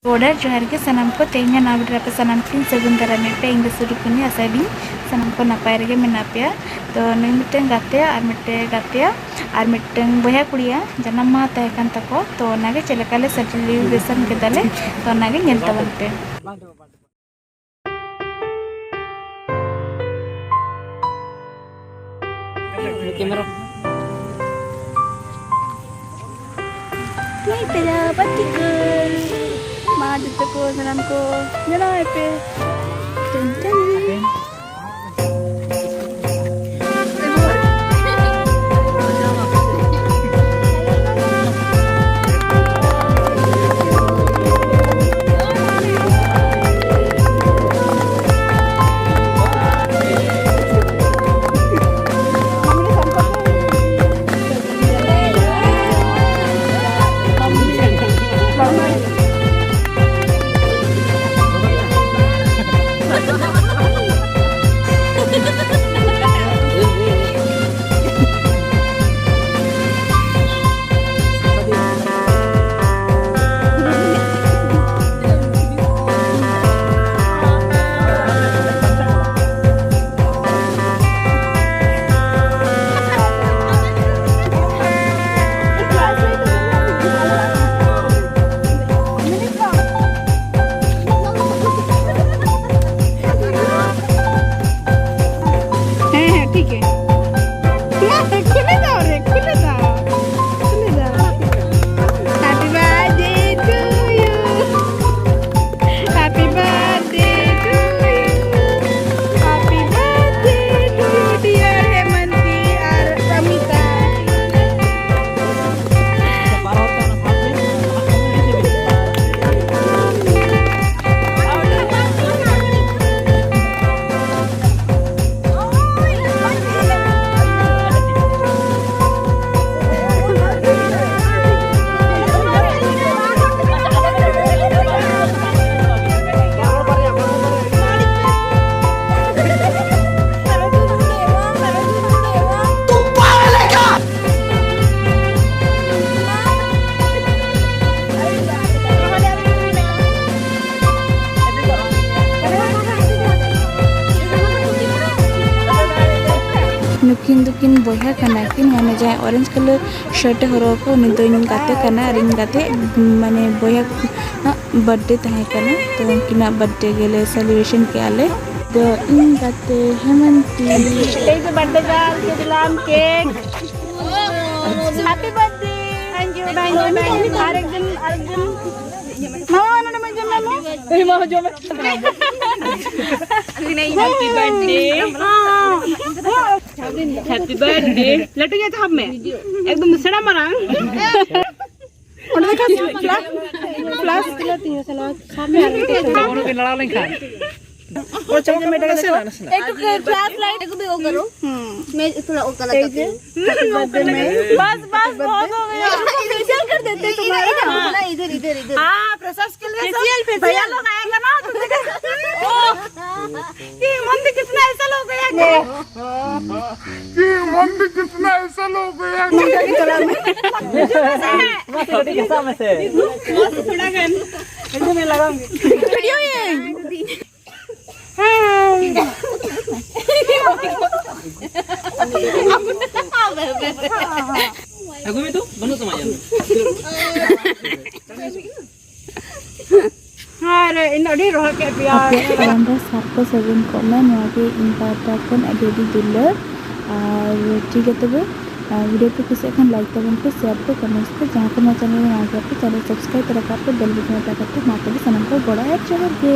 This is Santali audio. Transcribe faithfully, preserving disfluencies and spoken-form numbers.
ᱜᱚᱰ ᱡᱚᱦᱟᱨ ᱜᱮ ᱥᱟᱱᱟᱢ ᱠᱚ᱾ ᱛᱮᱦᱮᱧ ᱱᱟᱣᱟ video ᱨᱮ ᱟᱯᱮ ᱥᱟᱱᱟᱢ ᱠᱚᱧ ᱥᱟᱹᱜᱩᱱ ᱫᱟᱨᱟᱢᱮᱫ ᱯᱮ᱾ ᱤᱧ ᱫᱚ ᱥᱩᱨᱩᱠᱩᱱᱤ, ᱟᱥᱟᱭᱮᱫᱟᱹᱧ ᱥᱟᱱᱟᱢ ᱠᱚ ᱱᱟᱯᱟᱭ ᱨᱮᱜᱮ ᱢᱮᱱᱟᱜ ᱯᱮᱭᱟ᱾ ᱛᱚ ᱱᱩᱭ ᱢᱤᱫᱴᱮᱱ ᱜᱟᱛᱮ ᱟᱨ ᱢᱤᱫᱴᱮᱱ ᱜᱟᱛᱮᱭᱟ ᱟᱨ ᱢᱤᱫᱴᱮᱱ ᱵᱚᱭᱦᱟ ᱠᱩᱲᱤᱭᱟᱜ ᱡᱟᱱᱟᱢ ᱢᱟᱦᱟ ᱛᱟᱦᱮᱸ ᱠᱟᱱ ᱛᱟᱠᱚᱣᱟ᱾ ᱛᱚ ᱚᱱᱟᱜᱮ ᱪᱮᱫ ᱞᱮᱠᱟ ᱞᱮ celebration ᱠᱮᱫᱟᱞᱮ, ᱛᱚ ᱚᱱᱟᱜᱮ ᱧᱮᱞ ᱛᱟᱵᱚᱱ ᱯᱮ᱾ ᱠᱮᱢᱮᱨᱟ᱾ ᱱᱤᱛ ᱛᱮᱭᱟ ᱵᱟᱹᱛᱤ ᱠᱚ᱾ ᱢᱟ ᱡᱚᱛᱚ ᱠᱚ ᱥᱟᱱᱟᱢ ᱠᱚ ᱧᱮᱞᱟᱭ ᱯᱮ᱾ ᱴᱮᱱ ᱴᱮᱱ᱾ ᱠᱤᱱ ᱵᱚᱭᱦᱟ ᱠᱟᱱᱟ ᱠᱤᱱ, ᱢᱟᱱᱮ ᱡᱟᱦᱟᱸᱭ orange colour shirt ᱮ ᱦᱚᱨᱚᱜ ᱟᱠᱟᱫ ᱩᱱᱤ ᱫᱚ ᱤᱧ ᱜᱟᱛᱮ ᱠᱟᱱᱟ, ᱟᱨ ᱤᱧ ᱜᱟᱛᱮ ᱢᱟᱱᱮ ᱵᱚᱭᱦᱟ ᱟᱜ birthday ᱛᱟᱦᱮᱸ ᱠᱟᱱᱟ, ᱛᱚ ᱩᱱᱠᱤᱱᱟᱜ birthday ᱜᱮᱞᱮ celebration ᱠᱮᱜᱼᱟ ᱞᱮ᱾ ᱫᱚ ᱤᱧ ᱜᱟᱛᱮ ᱦᱮᱢᱟᱱᱛᱤ᱾ ᱮᱭ ᱡᱮ birthday girl কে দিলাম cake। Happy birthday। Thank you, thank you, thank you। ᱟᱨ ᱮᱠᱫᱤᱱ, ᱟᱨ ᱮᱠᱫᱤᱱ ᱢᱟᱢᱟ, ᱱᱚᱰᱮ ᱢᱟ ᱡᱚᱢ ᱢᱮ᱾ ᱮᱭ ᱢᱟ, ᱡᱚᱢ ᱢᱮ᱾ Happy birthday। Happy birthday। ᱞᱟᱹᱴᱩ ᱧᱚᱜ ᱥᱟᱵ ᱢᱮ, ᱮᱠᱫᱚᱢ ᱥᱮᱬᱟ ᱢᱟᱨᱟᱝ᱾ ᱚᱸᱰᱮ ᱫᱚ ᱠᱷᱟᱥ flash, flash ᱛᱤᱱᱟᱹᱜ ᱛᱤᱧᱟᱹ ᱥᱮ ᱱᱚᱣᱟ ᱥᱟᱵ ᱢᱮ ᱟᱨ ᱢᱤᱫᱴᱮᱱ ᱥᱟᱵ ᱢᱮ᱾ ᱦᱚᱲ ᱜᱮ ᱞᱟᱲᱟᱣ ᱞᱮᱱᱠᱷᱟᱱ᱾ ᱚ, ᱪᱟᱵᱟ ᱠᱟᱜ ᱢᱮ, ᱱᱟᱥᱮᱱᱟᱜ, ᱱᱟᱥᱮᱱᱟᱜ। एक तो flash light को भी वो करो। मैं थोड़ा वो गलत करती हूँ। Happy birthday। बस, बस, बहुत हो गया। इधर, इधर कर देते तुम्हारा। इधर, इधर, इधर। हाँ, freshers के लिए सब facial, facial। भैया लोग आएगा ना, तो देखो। कि मंदिर कितना ऐसा लोग गया कि कि मंदिर कितना ऐसा लोग गया। वीडियो ये। ᱟᱹᱜᱩᱭ ᱢᱮ ᱛᱚ, ᱵᱟᱹᱱᱩᱜ ᱛᱟᱢᱟ ᱡᱟᱝ᱾ ᱟᱨ ᱤᱧ ᱫᱚ ᱟᱹᱰᱤ ᱨᱚᱦᱚᱲ ᱠᱮᱫ ᱯᱮᱭᱟ᱾ ᱟᱯᱮᱭᱟᱜ ᱡᱤᱭᱚᱱ ᱨᱮ ᱥᱟᱨ ᱠᱚ ᱥᱟᱹᱜᱩᱱ ᱠᱚᱜ ᱢᱟ, ᱱᱚᱣᱟ ᱜᱮ ᱤᱧ ᱯᱟᱦᱴᱟ ᱠᱷᱚᱱ ᱟᱹᱰᱤ ᱟᱹᱰᱤ ᱫᱩᱞᱟᱹᱲ᱾ ᱟᱨ ᱴᱷᱤᱠ ᱜᱮᱭᱟ ᱛᱚᱵᱮ, ᱟᱨ video ᱯᱮ ᱠᱩᱥᱤᱭᱟᱜ ᱠᱷᱟᱱ like ᱛᱟᱵᱚᱱ ᱯᱮ, share ᱯᱮ, comments ᱯᱮ, ᱡᱟᱦᱟᱸ ᱠᱚ ᱱᱚᱣᱟ channel ᱨᱮ ᱱᱟᱣᱟ ᱜᱮᱭᱟ ᱯᱮ channel subscribe ᱛᱚᱨᱟ ᱠᱟᱜ ᱯᱮ, bell button ᱚᱛᱟ ᱠᱟᱜ ᱯᱮ᱾ ᱢᱟ ᱛᱚᱵᱮ ᱥᱟᱱᱟᱢ ᱠᱚ ᱜᱚᱲᱚ ᱟᱨ ᱡᱚᱦᱟᱨ ᱜᱮ᱾